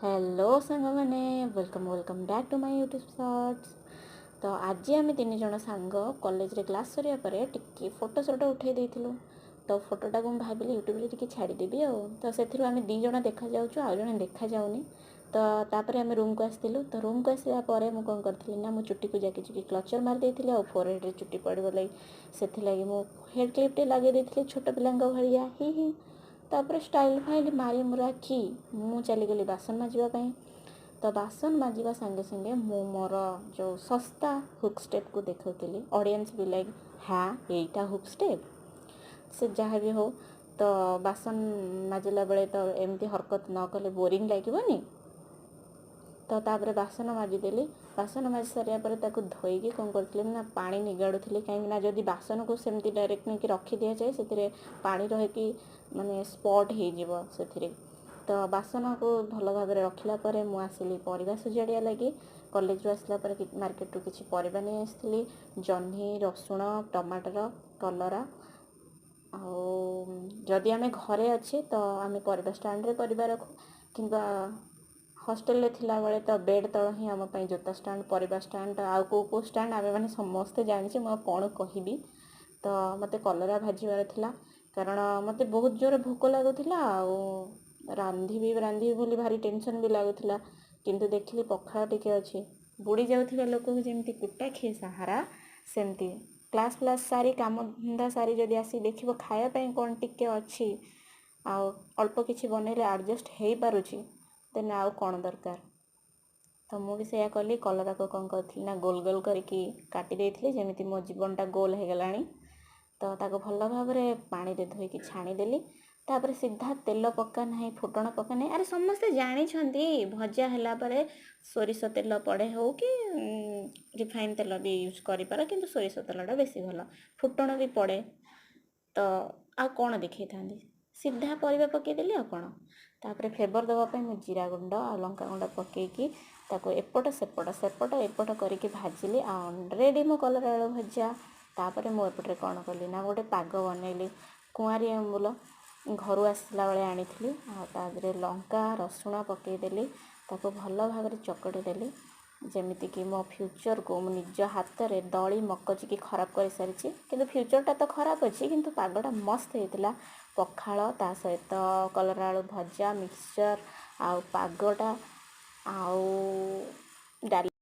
Hello ସାଙ୍ଗମାନେ, welcome, welcome back to my YouTube shorts। ତ ଆଜି ଆମେ ତିନି ଜଣ ସାଙ୍ଗ କଲେଜରେ କ୍ଲାସ୍ ସରିବା ପରେ ଟିକେ ଫଟୋ ସଟ ଉଠାଇ ଦେଇଥିଲୁ। ତ ଫଟୋଟାକୁ ମୁଁ ଭାବିଲି ୟୁଟ୍ୟୁବରେ ଟିକେ ଛାଡ଼ିଦେବି। ଆଉ ତ ସେଥିରୁ ଆମେ ଦୁଇ ଜଣ ଦେଖାଯାଉଛୁ, ଆଉ ଜଣେ ଦେଖାଯାଉନି। ତ ତାପରେ ଆମେ ରୁମ୍କୁ ଆସିଥିଲୁ। ତ ରୁମ୍କୁ ଆସିଲା ପରେ ମୁଁ କ'ଣ କରିଥିଲି ନା, ମୁଁ ଚୁଟିକୁ ଜାକି କ୍ଲଚର୍ ମାରି ଦେଇଥିଲି ଆଉ ଫୋରହେଡ଼୍ରେ ଚୁଟି ପଡ଼ିବ ଲାଗି ସେଥିଲାଗି ମୁଁ ହେଡ଼୍ କ୍ଲିପ୍ଟେ ଲଗାଇ ଦେଇଥିଲି ଛୋଟ ପିଲାଙ୍କ ଭଳିଆ, ହି ହି। ତାପରେ ଷ୍ଟାଇଲ୍ ଫାଇଲ୍ ମାରି ମୁରାକି ମୁଁ ଚାଲିଗଲି ବାସନ ମାଜିବା ପାଇଁ। ତ ବାସନ ମାଜିବା ସାଙ୍ଗେ ସାଙ୍ଗେ ମୁଁ ମୋର ଯେଉଁ ଶସ୍ତା ହୁକ୍ ଷ୍ଟେପ୍କୁ ଦେଖାଉଥିଲି। ଅଡ଼ିଏନ୍ସ ବି ଲାଇକ୍, "ହଁ, ଏଇଟା ହୁକ୍ ଷ୍ଟେପ୍?" ସେ ଯାହା ବି ହଉ, ତ ବାସନ ମାଜିଲା ବେଳେ ତ ଏମିତି ହରକତ ନ କଲେ ବୋରିଂ ଲାଗିବନି। ତ ତାପରେ ବାସନ ମାଜିଦେଲି। ବାସନ ମାଜି ସାରିବା ପରେ ତାକୁ ଧୋଇକି କ'ଣ କରିଥିଲି ନା, ପାଣି ନିଗାଡ଼ୁଥିଲି। କାହିଁକିନା ଯଦି ବାସନକୁ ସେମିତି ଡାଇରେକ୍ଟ ନେଇକି ରଖି ଦିଆଯାଏ, ସେଥିରେ ପାଣି ରହିକି ମାନେ ସ୍ପଟ୍ ହେଇଯିବ ସେଥିରେ। ତ ବାସନକୁ ଭଲ ଭାବରେ ରଖିଲା ପରେ ମୁଁ ଆସିଲି ପରିବା ସଜାଡ଼ିବା ଲାଗି। କଲେଜରୁ ଆସିଲା ପରେ ମାର୍କେଟରୁ କିଛି ପରିବା ନେଇ ଆସିଥିଲି: ଜହ୍ନି, ରସୁଣ, ଟମାଟର, କଲରା। ଆଉ ଯଦି ଆମେ ଘରେ ଅଛେ ତ ଆମେ ପରିବା ଷ୍ଟାଣ୍ଡରେ ପରିବା ରଖୁ, କିମ୍ବା ହଷ୍ଟେଲରେ ଥିଲାବେଳେ ତ ବେଡ଼୍ ତଳ ହିଁ ଆମ ପାଇଁ ଜୋତା ଷ୍ଟାଣ୍ଡ, ପରିବା ଷ୍ଟାଣ୍ଡ, ଆଉ କେଉଁ କେଉଁ ଷ୍ଟାଣ୍ଡ ଆମେମାନେ ସମସ୍ତେ ଜାଣିଛେ, ମୁଁ ଆଉ କ'ଣ କହିବି। ତ ମୋତେ କଲରା ଭାଜିବାର ଥିଲା, କାରଣ ମୋତେ ବହୁତ ଜୋରେ ଭୋକ ଲାଗୁଥିଲା ଆଉ ରାନ୍ଧିବି ରାନ୍ଧିବି ବୋଲି ଭାରି ଟେନସନ୍ ବି ଲାଗୁଥିଲା। କିନ୍ତୁ ଦେଖିଲି ପଖାଳ ଟିକେ ଅଛି। ବୁଡ଼ି ଯାଉଥିବା ଲୋକକୁ ଯେମିତି କୁଟା ଖିଏ ସାହାରା, ସେମିତି କ୍ଲାସ୍ ଫ୍ଲାସ୍ ସାରି, କାମ ଧନ୍ଦା ସାରି ଯଦି ଆସି ଦେଖିବ ଖାଇବା ପାଇଁ କ'ଣ ଟିକେ ଅଛି ଆଉ ଅଳ୍ପ କିଛି ବନେଇଲେ ଆଡ଼ଜଷ୍ଟ ହେଇପାରୁଛି, ଦେନ୍ ଆଉ କ'ଣ ଦରକାର? ତ ମୁଁ ବି ସେଇଆ କଲି। କଲରାକୁ କ'ଣ କରିଥିଲି ନା, ଗୋଲ ଗୋଲ କରିକି କାଟି ଦେଇଥିଲି, ଯେମିତି ମୋ ଜୀବନଟା ଗୋଲ ହେଇଗଲାଣି। ତ ତାକୁ ଭଲ ଭାବରେ ପାଣିରେ ଧୋଇକି ଛାଣିଦେଲି। ତାପରେ ସିଧା ତେଲ ପକା ନାହିଁ, ଫୁଟଣ ପକା ନାହିଁ। ଆରେ, ସମସ୍ତେ ଜାଣିଛନ୍ତି, ଭଜା ହେଲା ପରେ ସୋରିଷ ତେଲ ପଡ଼େ। ହଉ କି ରିଫାଇନ୍ ତେଲ ବି ୟୁଜ୍ କରିପାର, କିନ୍ତୁ ସୋରିଷ ତେଲଟା ବେଶୀ ଭଲ। ଫୁଟଣ ବି ପଡ଼େ। ତ ଆଉ କ'ଣ ଦେଖେଇଥାନ୍ତି? ସିଧା ପରିବା ପକାଇଦେଲି, ଆଉ କ'ଣ। ତାପରେ ଫ୍ଲେଭର୍ ଦେବା ପାଇଁ ମୁଁ ଜିରା ଗୁଣ୍ଡ ଆଉ ଲଙ୍କା ଗୁଣ୍ଡ ପକାଇକି ତାକୁ ଏପଟ ସେପଟ, ସେପଟ ଏପଟ କରିକି ଭାଜିଲି ଆଉ ରେଡ଼ି ମୋ କଲରା ଆଳୁ ଭଜା। ତାପରେ ମୁଁ ଏପଟରେ କ'ଣ କଲି ନା, ଗୋଟେ ପାଗ ବନେଇଲି। କୁଆଁରୀ ଆମ୍ବୁଲ ଘରୁ ଆସିଲା ବେଳେ ଆଣିଥିଲି ଆଉ ତା ଦେହରେ ଲଙ୍କା, ରସୁଣ ପକାଇଦେଲି। ତାକୁ ଭଲ ଭାବରେ ଚକଟି ଦେଲି, ଯେମିତିକି ମୋ ଫ୍ୟୁଚର୍କୁ ମୁଁ ନିଜ ହାତରେ ଦଳି ମକଚିକି ଖରାପ କରିସାରିଛି। କିନ୍ତୁ ଫ୍ୟୁଚର୍ଟା ତ ଖରାପ ଅଛି, କିନ୍ତୁ ପାଗଟା ମସ୍ତ ହେଇଥିଲା। ପଖାଳ, ତା ସହିତ କଲରା ଆଳୁ ଭଜା, ମିକ୍ସଚର୍ ଆଉ ପାଗଟା ଆଉ ଡାଲି।